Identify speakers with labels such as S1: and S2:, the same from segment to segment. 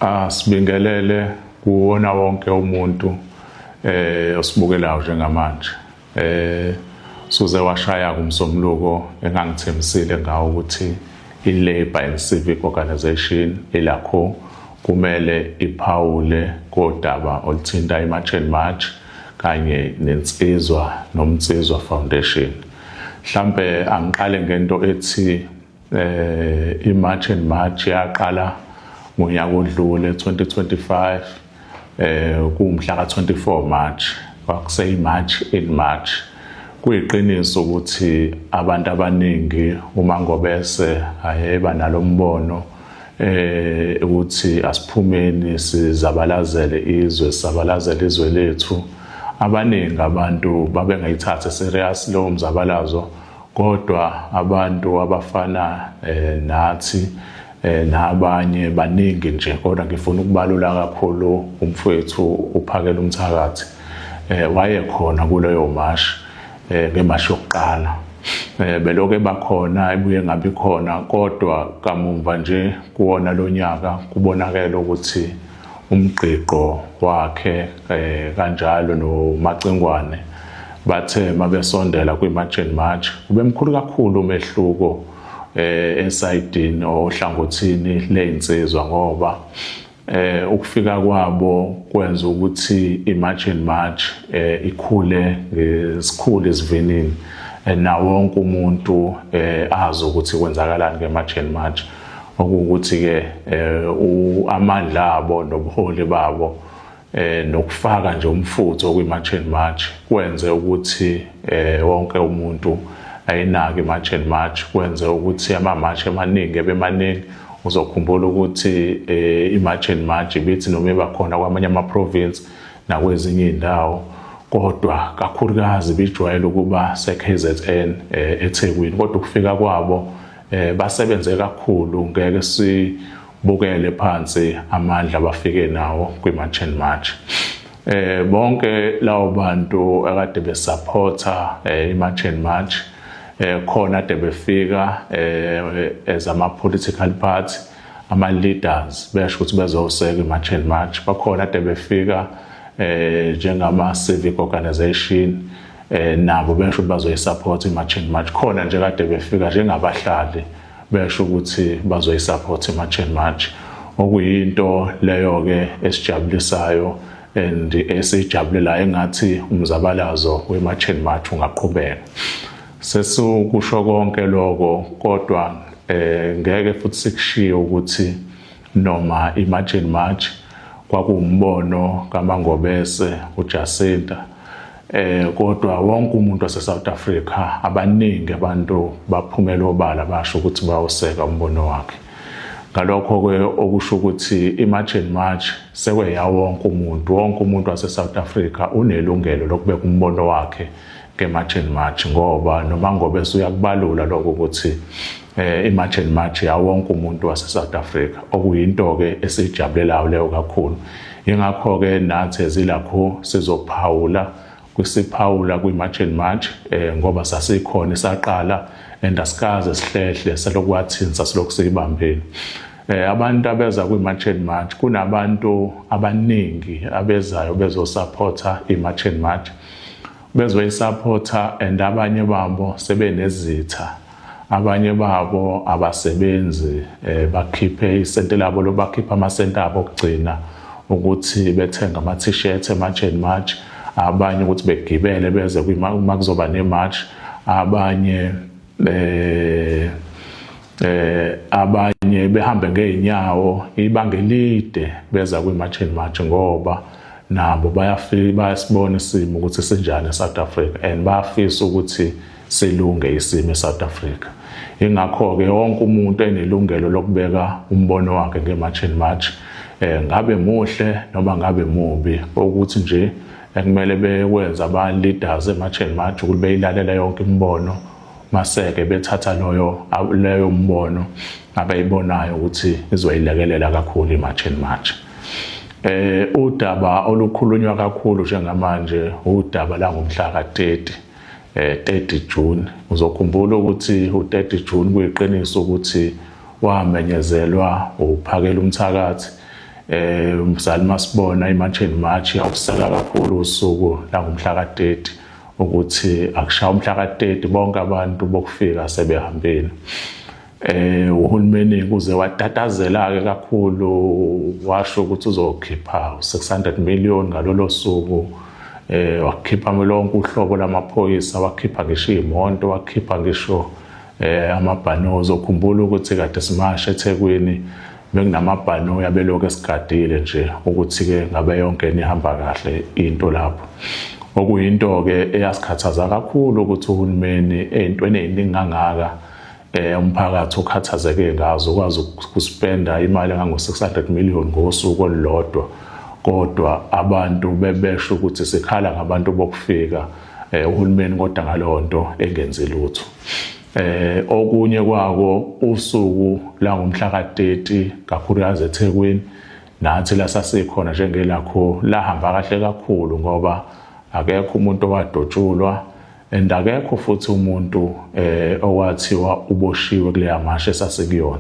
S1: Asibingelele kuwona wonke umuntu osibukelayo njengamanje. Suze washaya kumsombuluko engangithembisile ngawo ukuthi i-Labour and Civic Organisation, iLACO, kumele iphawule kodaba oluthinta i-March and March kanye neNsizwa noMnsizwa Foundation. Mhlambe angiqale ngento ethi i-March and March yaqala ngonyaka odlule 2025, kuwumhla ka-24 March, kwakuseyi March in March. Kuyiqiniso ukuthi abantu abaningi uma ngobese ayeba nalombono ukuthi asiphumeni sizabalazele izwe, sizabalazele izwe lethu, abaningi abantu babengayithatha serious lowo mzabalazo. Kodwa abantu abafana nathi nabanye baningi nje, kodwa ngifuna ukubalula kakhulu umfowethu uPhakela Umthakathi, wayekhona kuleyo mashi, ngemashi yokuqala. Beloke bakhona, ebuye ngabi khona, kodwa kamumva nje kuwona lonyaka kubonakele ukuthi umgqiqo wakhe kanjalo noMacingwane bathe mabesondela kwi-March and March kube mkhulu kakhulu umehluko esayidini ohlangothini lezinsizwa, ngoba ukufika kwabo kwenza ukuthi i-March and March ikhule ngesikhulu isivinini, na wonke umuntu azi ukuthi kwenzakalani nge-March and March. Okuwukuthi ke amandla abo nobuholi babo nokufaka nje umfutho kwi-March and March kwenze ukuthi wonke umuntu ayinake i-March and March, kwenze ukuthi ama-march amaningi ebemaningi. Uzokhumbula ukuthi i-March and March ibithi noma iba khona kwamanye ama-province nakwezinye iy'ndawo, kodwa kakhulukazi bijwayele ukuba se-KZN, eThekwini. Kodwa ukufika kwabo, basebenze kakhulu, ngeke sibukele phansi amandla abafike nawo kwi-March and March. Bonke lawo bantu akade besupporta i-March and March, khona ade befika as ama political party, ama leaders, besho ukuthi bezoseka i-March and March, bakhona ade befika njengama civic organization, nabo besho ukuthi bazoyisupport i-March and March, khona nje kade befika njengabahlali besho ukuthi bazoyisupport i-March and March, okuyinto leyo ke esijabulisayo and esijabulelayo, engathi umzabalazo we-March and March ungaqhubeka. Sesukusho konke lokho, kodwa ngeke futhi sikushiye ukuthi noma i-March and March kwakuwumbono kaMangobese uJacinta, kodwa wonke umuntu wase South Africa, abaningi abantu baphumela obala basho ukuthi bayoseka umbono wakhe. Ngalokho ke okusho ukuthi i-March and March sekweya wonke umuntu, wonke umuntu wase South Africa unelungelo lokubeka umbono wakhe nge-March and March, ngoba noma ngobe uyakubalula lokho ukuthi i-March and March ya wonke umuntu wase South Africa, okuyinto ke esijabulelayo leyo kakhulu. Ingakho ke nathi ezilakho sizophawula kwisiphawula kwi-March and March, ngoba sasikhona isaqala and asikaze sihlehle, selokhu kwathinsa silokhu siyibambile. Abantu abeza kwi-March and March, kunabantu abaningi abezayo bezosupporta i-March and March, bezoyisupporta, and abanye babo sebenezitha, abanye babo abasebenzi, bakhiphe isente labo lobakhipha amasente abo okugcina ukuthi bethenga ama t-shirt e-March and March, abanye ukuthi begibele beze uma kuzoba ne-march, abanye behambe ngeenyawo ibanga elide beza kwi-March and March, ngoba nabo bayafika bayasibona isimo ukuthi sinjani eSouth Africa and bayafisa ukuthi silunge isimo eSouth Africa. Ingakho-ke wonke umuntu enelungelo lokubeka umbono wakhe nge-March and March, ngabe muhle noma ngabe mubi. Ukuthi nje ekumele bekwenza aba-leaders e-March and March ukuthi beyilalela yonke imibono, maseke bethatha loyo leyo mbono abayibonayo ukuthi izoyilekelela kakhulu i-March and March. Udaba olukhulunywa kakhulu njengamanje udaba la ngomhla ka-30, 30 June. Uzokhumbula ukuthi u30 June kuyiqiniso ukuthi wamenyezelwa uPhakela Umthakathi. Umzali masibona iMarch and March yawuseka kakhulu usuku langomhla ka-30, ukuthi akushaya umhla ka-30 bonke abantu bokufika sebehambile. Uhulumeni kuze watatazela ke kakhulu, washo ukuthi uzokhipha 600 million ngalolo suku. Wakhipha lonke uhlobo lamaphoyisa, wakhipha ngisho imoto, wakhipha ngisho amabhanoyi. Uzokhumbula ukuthi kade simasha eThekwini, bekunamabhanoyi abelokhu esigadile nje ukuthi ke ngabe yonke nihamba kahle into lapho, okuyinto ke eyasikhathaza kakhulu ukuthi uhulumeni ey'ntweni ey'ningi kangaka umphakathi ukhathazeke ngazo ukwazi ukuspenda imali engango-600 million ngosuku olulodwa, kodwa abantu bebesho ukuthi sikhala ngabantu bokufika, uhulumeni kodwa ngaleyo nto engenzi lutho. Okunye kwako, usuku langomhla ka-30, kakhulukazi eThekwini, nathi la sasikhona njengelakho, lahamba kahle kakhulu ngoba akekho umuntu owadotshulwa and akekho futhi umuntu owathiwa uboshiwe kuleya mashe esasikuyona,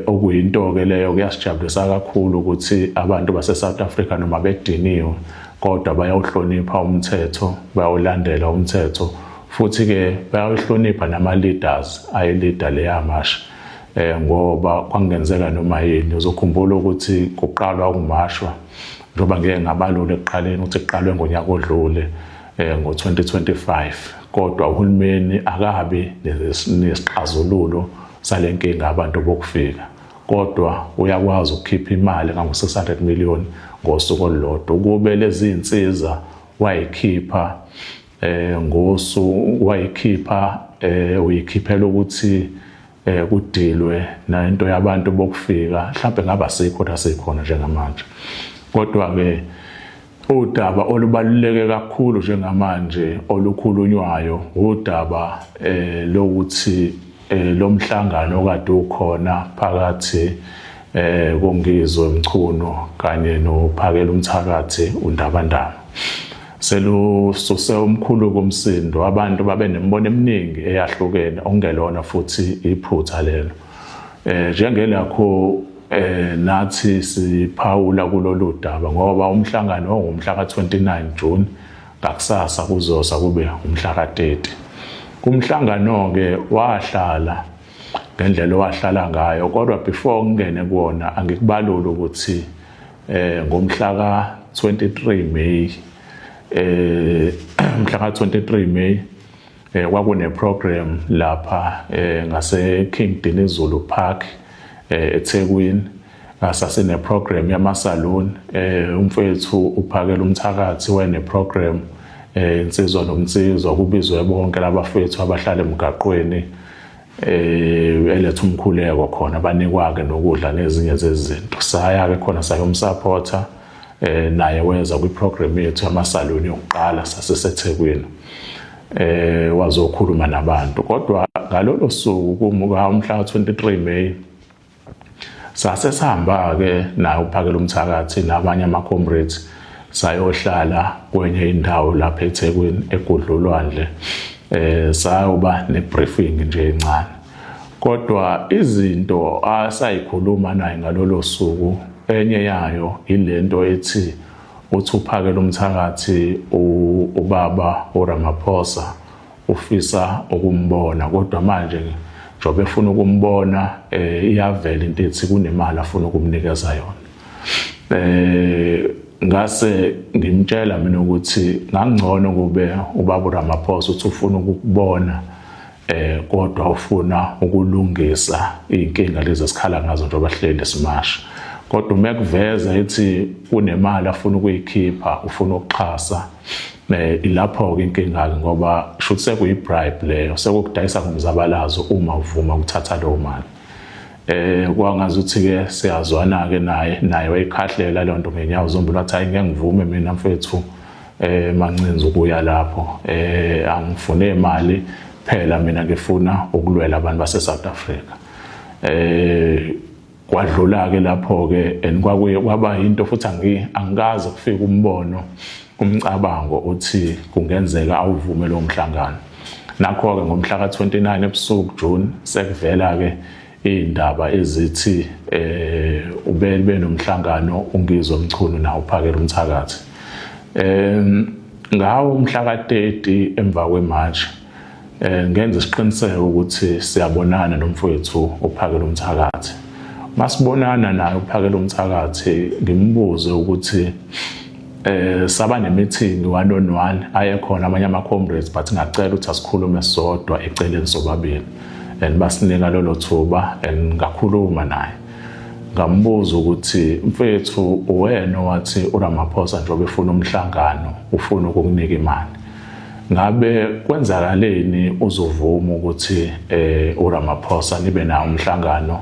S1: okuyinto ke leyo kuyasijabulisa kakhulu ukuthi abantu base South Africa, noma bediniwe, kodwa bayawuhlonipha umthetho, bayawulandela umthetho, futhi ke bayawuhlonipha nama leaders ayi-leada leya masha, ngoba kwangenzeka noma yini. Uzokhumbula ukuthi kuqalwa ukumashwa, njengoba ngeke ngabalula ekuqaleni ukuthi kuqalwe ngonyaka odlule, ngo-2025, kodwa uhulumeni akabi nesixazululo salenkinga abantu bokufika, kodwa uyakwazi ukukhipha imali engango-600 million ngosuku olulodwa. Ukube lezi zinsiza wayikhipha ngosu wayikhipha, uyikhiphela ukuthi kudilwe nento yabantu bokufika, mhlawumbe ngaba sikho la sikhona njengamanje. Kodwa ke udaba olubaluleke kakhulu njengamanje olukhulunywayo udaba lokuthi lo mhlangano okade ukhona phakathi koNgizwe Mchunu kanye noPhakela umthakathi uNdabandaba selususe umkhulu komsindo. Abantu babe nemibono eminingi eyahlukene, okungelona futhi iphutha lelo. Njengelakho nathi siphawula kulolu daba ngoba umhlangano ongumhla ka-29 June, ngakusasa kuzosa kube umhla ka-30. Kumhlangano ke wahlala ngendlela owahlala ngayo, kodwa before ngingene kuwona angikubalula ukuthi ngomhla ka-23 May, mhla ka-23 May kwakune program lapha ngase King Dinizulu Park eThekwini. Sasine program yama-saloon, umfethu uPhakela umthakathi wene program, insizwa nomnsizwa, kubizwe bonke labafethu abahlala emgaqweni, eletha umkhuleko khona, banikwa ke nokudla nezinye zezinto. Saya ke khona sayomsupporta, naye weza kwi-program yethu yama-saloon yokuqala saseseThekwini, wazokhuluma nabantu. Kodwa ngalolo suku kumuka umhla ka-23 May sase sihamba ke naye uPhakela umthakathi nabanye ama-comrades, sayohlala kwenye indawo lapha eThekwini egudlulwandle, sayoba ne-briefing nje encane. Kodwa izinto asayikhuluma naye ngalolo suku, enye yayo ilento ethi uthi uPhakela umthakathi ubaba uRamaphosa ufisa ukumbona, kodwa manje njengoba efuna ukumbona, iyavela into ethi kunemali afuna ukumnikeza yona. Ngase ngimtshela mina ukuthi ngangcono kube ubaba uRamaphosa uthi ufuna ukukubona, kodwa ufuna ukulungisa inkinga lezi esikhala ngazo njengoba hleli simasha, kodwa uma kuveza ethi kunemali afuna ukuyikhipha, ufuna ukuxhasa, ilapho ke inkinga ke, ngoba shuthi sekuyi-bribe leyo, sekukudayisa ngomzabalazo uma uvuma ukuthatha leyo mali. Kwangazuthi ke siyazwana ke naye, naye wayikhahlela leyo nto ngenyawo zombili, wathi, "Hayi, ngeke ngivume mina mfethu Mancinza ukuya lapho, angifune imali phela mina, ngifuna ukulwela abantu base South Africa." Kwadlula ke lapho ke and kwakuye kwaba into futhi angikaze kufika umbono, umcabango uthi kungenzeka awuvume lo mhlangano. Nakho ke ngomhla ka-29 ebusuku June sekuvela ke Iy'ndaba ezithi ube nomhlangano uNgizwe Mchunu nawo uPhakela Umthakathi. Ngawo umhla ka-30 emva kwe-March, ngenza isiqiniseko ukuthi siyabonana nomfowethu uPhakela Umthakathi. Masibonana naye uPhakela Umthakathi, ngimbuze ukuthi saba ne-meeting one on one, ayekhona amanye ama-comrades, but ngacela ukuthi asikhulume sodwa eceleni sobabili, and basinika lolo thuba and ngakhuluma naye. Ngambuza ukuthi, "Mfethu, uwena owathi uRamaphosa njengoba efuna umhlangano ufuna ukukunika imali, ngabe kwenzakaleni uzovuma ukuthi uRamaphosa nibe nawo umhlangano,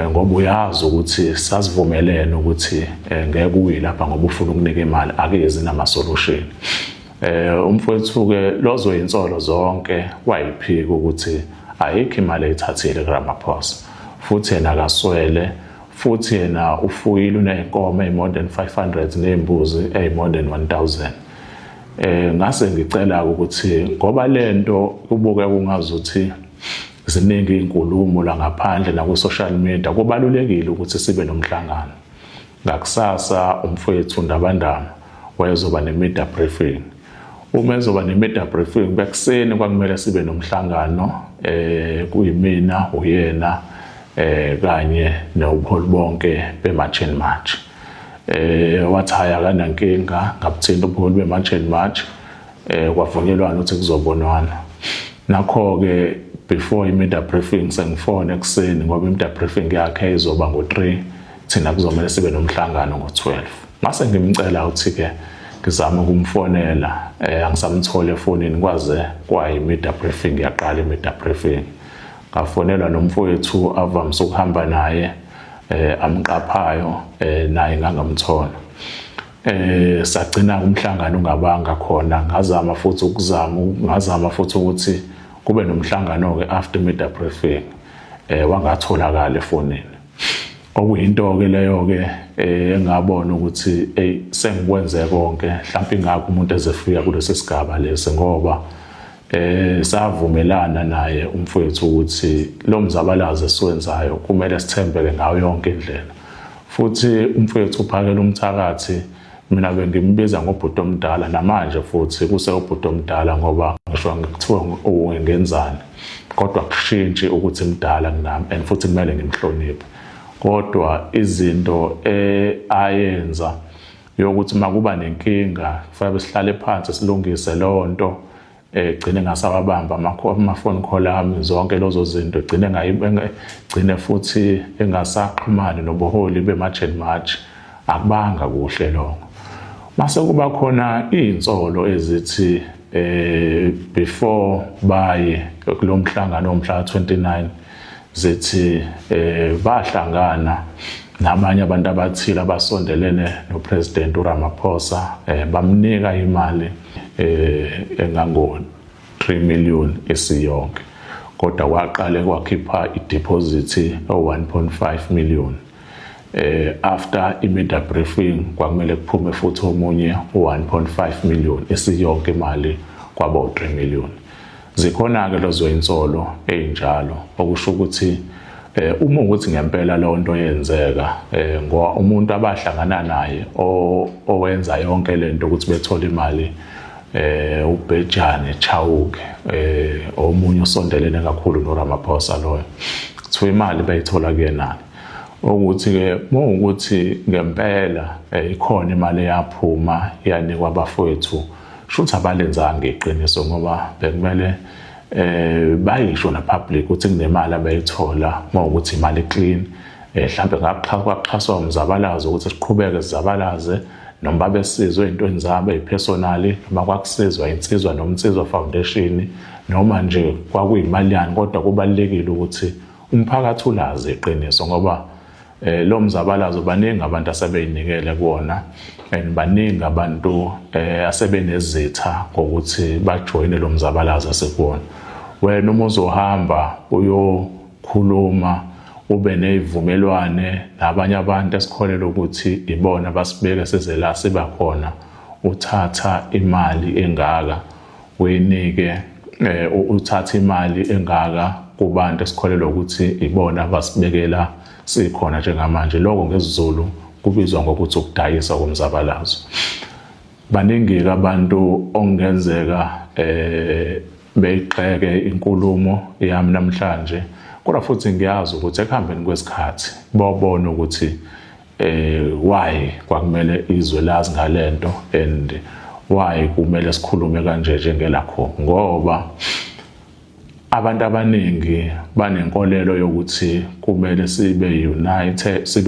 S1: ngoba uyazi ukuthi sasivumelene ukuthi ngeke uye lapha ngoba ufuna ukunika imali, akezi nama solution?" Umfowethu ke lozo insolo zonke wayiphika ukuthi ayikho imali ayithathile kuRamaphosa, futhi yena akaswele, futhi yena ufuyile, uney'nkomo eyi-more than 500 ney'mbuzi eyi-more than 1000. Ngase ngicela ukuthi ngoba lento kubuke kungazuthi ziningi izinkulumo la ngaphandle naku-social media, kubalulekile ukuthi sibe nomhlangano. Ngakusasa umfowethu Ndabandaba wayezoba ne-media briefing. Uma ezoba ne-media briefing bekuseni, kwakumele sibe nomhlangano, kuyimina, uyena, kanye nobuholi bonke be-March and March. Wathi hayi, akanankinga. Ngabuthinta ubuholi be-March and March, kwavunyelwana ukuthi kuzobonwana. Nakho ke before i-media briefing sengifone ekuseni, ngoba i-media briefing yakhe izoba ngo-3, thina kuzomele sibe nomhlangano ngo-12. Mase ngimcela ukuthi ke ngizame ukumfonela, angisamtholi efonini kwaze kwayi-media briefing yaqala i-media briefing. Ngafonelwa nomfowethu avamise ukuhamba naye, amqaphayo, naye ngangamthola. Sagcina umhlangano ungabanga khona. Ngazama futhi ukuzama, ngazama futhi ukuthi kube nomhlangano ke after media briefing, wangatholakala efonini. Okuyinto ke leyo ke engabona ukuthi hey, sengikwenze konke, mhlawumbe ingakho umuntu ezefika kulesi sigaba lesi, ngoba savumelana naye umfowethu ukuthi lo mzabalazo esiwenzayo kumele sithembeke ngayo yonke indlela. Futhi umfowethu uPhakela Umthakathi, mina bengimbiza ngobhuti omdala, namanje futhi kuse ubhuti omdala, ngoba ngisho ngikuthiwa ngenzani kodwa kushintshi ukuthi mdala kunami and futhi kumele ngimhloniphe. Kodwa izinto ayenza yokuthi makuba nenkinga kufanele sihlale phansi silungise leyo nto, egcine ngasawabamba ama-phone call ami, zonke lezo zinto, egcine gcine futhi engasaxhumani nobuholi be-March and March, akubanga kuhle lokho. Mase kuba khona iy'nsolo ezithi before baye kulo mhlangano womhla ka-29, zithi bahlangana nabanye abantu abathile abasondelene noPresident uRamaphosa, bamnika imali engango 3 million esiyonke, kodwa kwaqale kwakhipha i-deposit o 1.5 million. After i-media briefing kwakumele kuphume futhi omunye u1.5 million, esiyonke imali kwaba u3 million. Zikhona ke lezo insolo ezinjalo, okusho ukuthi uma ukuthi ngempela leyo nto yenzeka, ngoba umuntu abahlangana naye owenza yonke lento ukuthi bethole imali, uBhejane Chauke, omunye osondelene kakhulu noRamaphosa loyo, kuthiwa imali bayithola kuyena. Ukuthi ke mawukuthi ngempela ikhona imali eyaphuma yanikwa abafowethu, shuthi abalenzanga iqiniso, ngoba bekumele bayisho na public ukuthi kunemali abayithola. Mawukuthi imali clean, mhlambe ngakuxhaswa umzabalazo ukuthi siqhubeke sizabalaze, noma babesizwe ey'ntweni zabo ey'personally, noma kwakusizwa Insizwa noMnsizwa Foundation, noma nje kwakuyimali yani, kodwa kubalulekile ukuthi umphakathi ulazi iqiniso, ngoba lo mzabalazo baningi abantu asebeyinikele kuwona and baningi abantu asebenezitha ngokuthi bajoyine lo mzabalazo asekuwona. Wena uma uzohamba uyokhuluma, ube nezivumelwane nabanye abantu esikholelwa ukuthi ibona basibeke size la siba khona, uthatha imali engaka uyinike, uthatha imali engaka. kubantu esikholelwa ukuthi ibona abasibekela sikhona njengamanje. Lokho ngesiZulu kubizwa ngokuthi ukudayisa komzabalazo. Baningi-ke abantu okungenzeka beyigxeke inkulumo yami namhlanje, kodwa futhi ngiyazi ukuthi ekuhambeni kwesikhathi bobona ukuthi why kwakumele izwe lazi ngalento and why kumele sikhulume kanje njengelakho, ngoba abantu abaningi banenkolelo yokuthi kumele sibe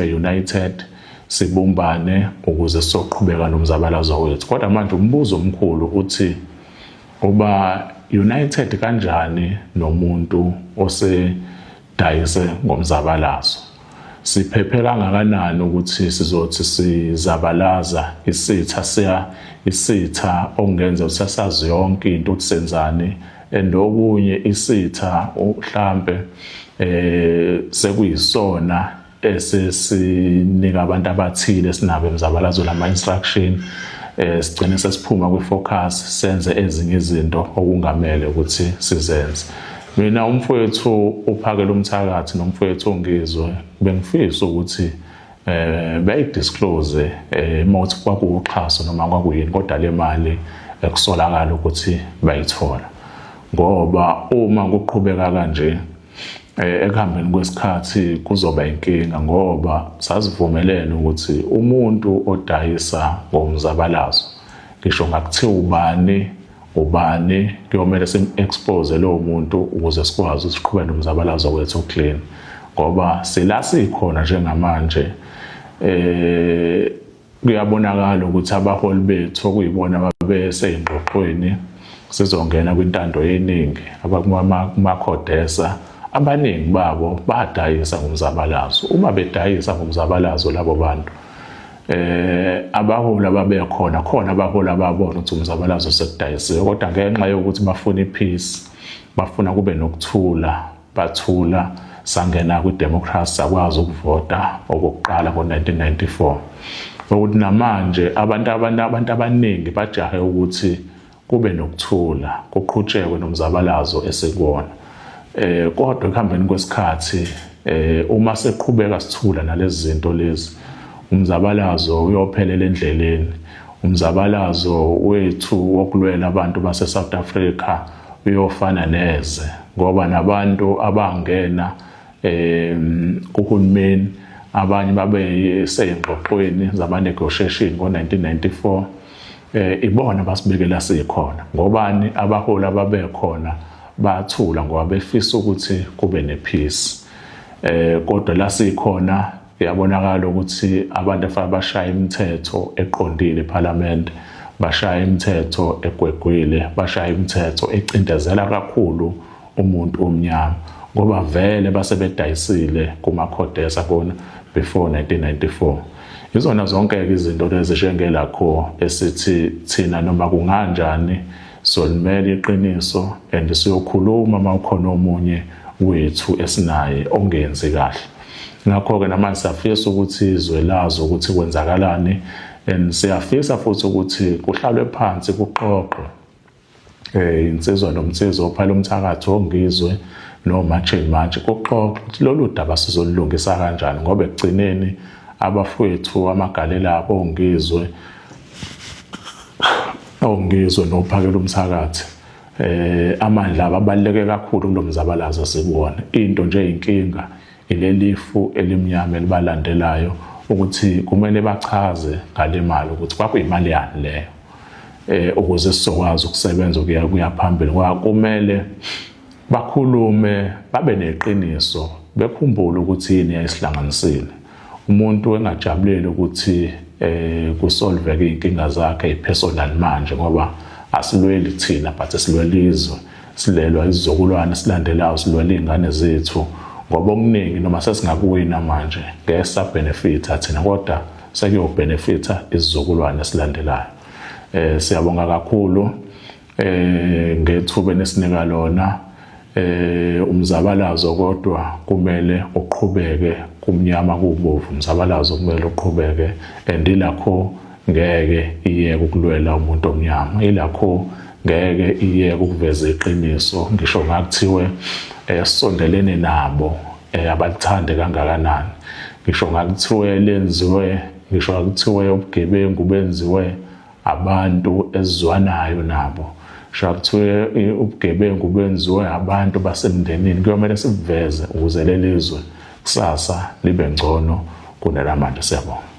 S1: united, sibumbane ukuze sizoqhubeka nomzabalazo wethu. Kodwa manje umbuzo omkhulu uthi, uba united kanjani nomuntu osedayise ngomzabalazo? Siphephe kangakanani ukuthi sizothi sizabalaza isitha, siya isitha okungenza ukuthi sazi yonke into ukuthi senzani, and okunye isitha mhlambe sekuyisona esesinika abantu abathile sinabo emzabalazo lama instruction, sigcine sesiphuma kwi-focus, senze ezinye izinto okungamele ukuthi sizenze. Mina, umfowethu uPhakela umthakathi nomfowethu uNgizwe, bengifisa ukuthi beyidisclose mawuthi kwakuwuxhaso noma kwakuyini, kodwa le mali ekusolakala ukuthi bayithola, ngoba uma kuqhubeka kanje, ekuhambeni kwesikhathi kuzoba inkinga, ngoba sasivumelene ukuthi umuntu odayisa ngomzabalazo, ngisho ngakuthiwa ubani ubani, kuyomele sim-expose lowo muntu ukuze sikwazi ukuthi siqhubeke nomzabalazo wethu clean, ngoba sila sikhona njengamanje, kuyabonakala ukuthi abaholi bethu okuyibona babeseyingxoxweni sizongena kwintando yeningi, abakumaCODESA, abaningi babo badayisa ngomzabalazo. Uma bedayisa ngomzabalazo labo bantu, abaholi ababekhona khona, abaholi ababona ukuthi umzabalazo sekudayisiwe, kodwa ngenxa yokuthi bafuna ipeace, bafuna kube nokuthula, bathula. Sangena kwidemocracy, sakwazi ukuvota okokuqala ngo-1994. Ukuthi namanje abantu abaningi bajahe ukuthi kube nokuthula, kuqhutshekwe nomzabalazo esikuwona, kodwa ekuhambeni kwesikhathi, uma seqhubeka sithula nalezi zinto lezi, umzabalazo uyophelela endleleni. Umzabalazo wethu wokulwela abantu base South Africa uyofana neze, ngoba nabantu abangena kuhulumeni, abanye babe seyingxoxweni zama negotiation ngo-1994, ibona basibekela sikhona. Ngobani? Abaholi ababekhona bathula ngoba befisa ukuthi kube nepeace, kodwa la sikhona kuyabonakala ukuthi abantu afanele bashaya imithetho eqondile eParliament bashaya imithetho egwegwile, bashaya imithetho ecindezela kakhulu umuntu omnyama, ngoba vele basebedayisile kuma-CODESA kona before 1994. Izona zonke-ke izinto lezi njengelakho esithi thina noma kunganjani solimela iqiniso and siyokhuluma uma ukhona omunye wethu esinaye ongenzi kahle. Ngakho-ke namanje siyafisa ukuthi izwe lazi ukuthi kwenzakalani, and siyafisa futhi ukuthi kuhlalwe phansi, kuxoxwe, insizwa nomsizwa, oPhakela umthakathi, oNgizwe noMarch and March, kuxoxwe ukuthi lolu daba sizolulungisa kanjani, ngoba ekugcineni abafowethu amagalela abo oNgizwe noPhakela umthakathi, amandla abaluleke kakhulu kulomzabalazo sikuwona. Into nje inkinga ilelifu elimnyama elibalandelayo, ukuthi kumele bachaze ngale mali ukuthi kwakuyimali yani leyo, ukuze sizokwazi ukusebenza ukuya phambili. Ngoba kumele bakhulume, babe neqiniso, bekhumbule ukuthi yini yayisihlanganisile. Umuntu engajabuleli ukuthi kusolveke inkinga zakhe ipersonal manje, ngoba asilweli thina but silwela izwe, silelwa isizukulwane silandelayo, silwela izingane zethu, ngoba okuningi noma sesingakuwina manje ngeke sabenefita thina, kodwa sekuyobenefita isizukulwane esilandelayo. Siyabonga kakhulu ngethuba enisinika lona. Umzabalazo kodwa kumele uqhubeke, kumnyama kubovu, umzabalazo kumele uqhubeke, and ilakho ngeke iyeke ukulwela umuntu omnyama, ilakho. Ngeke iyeke ukuveza iqiniso ngisho ngakuthiwe sisondelene nabo abalithande kangakanani, ngisho ngakuthiwe lenziwe, ngisho ngakuthiwe ubugebengu benziwe abantu esizwanayo nabo, ngisho ngakuthiwe ubugebengu benziwe abantu basemndenini, kuyomele sibuveze ukuze lelizwe kusasa libe ngcono kunelamanje. Siyabonga.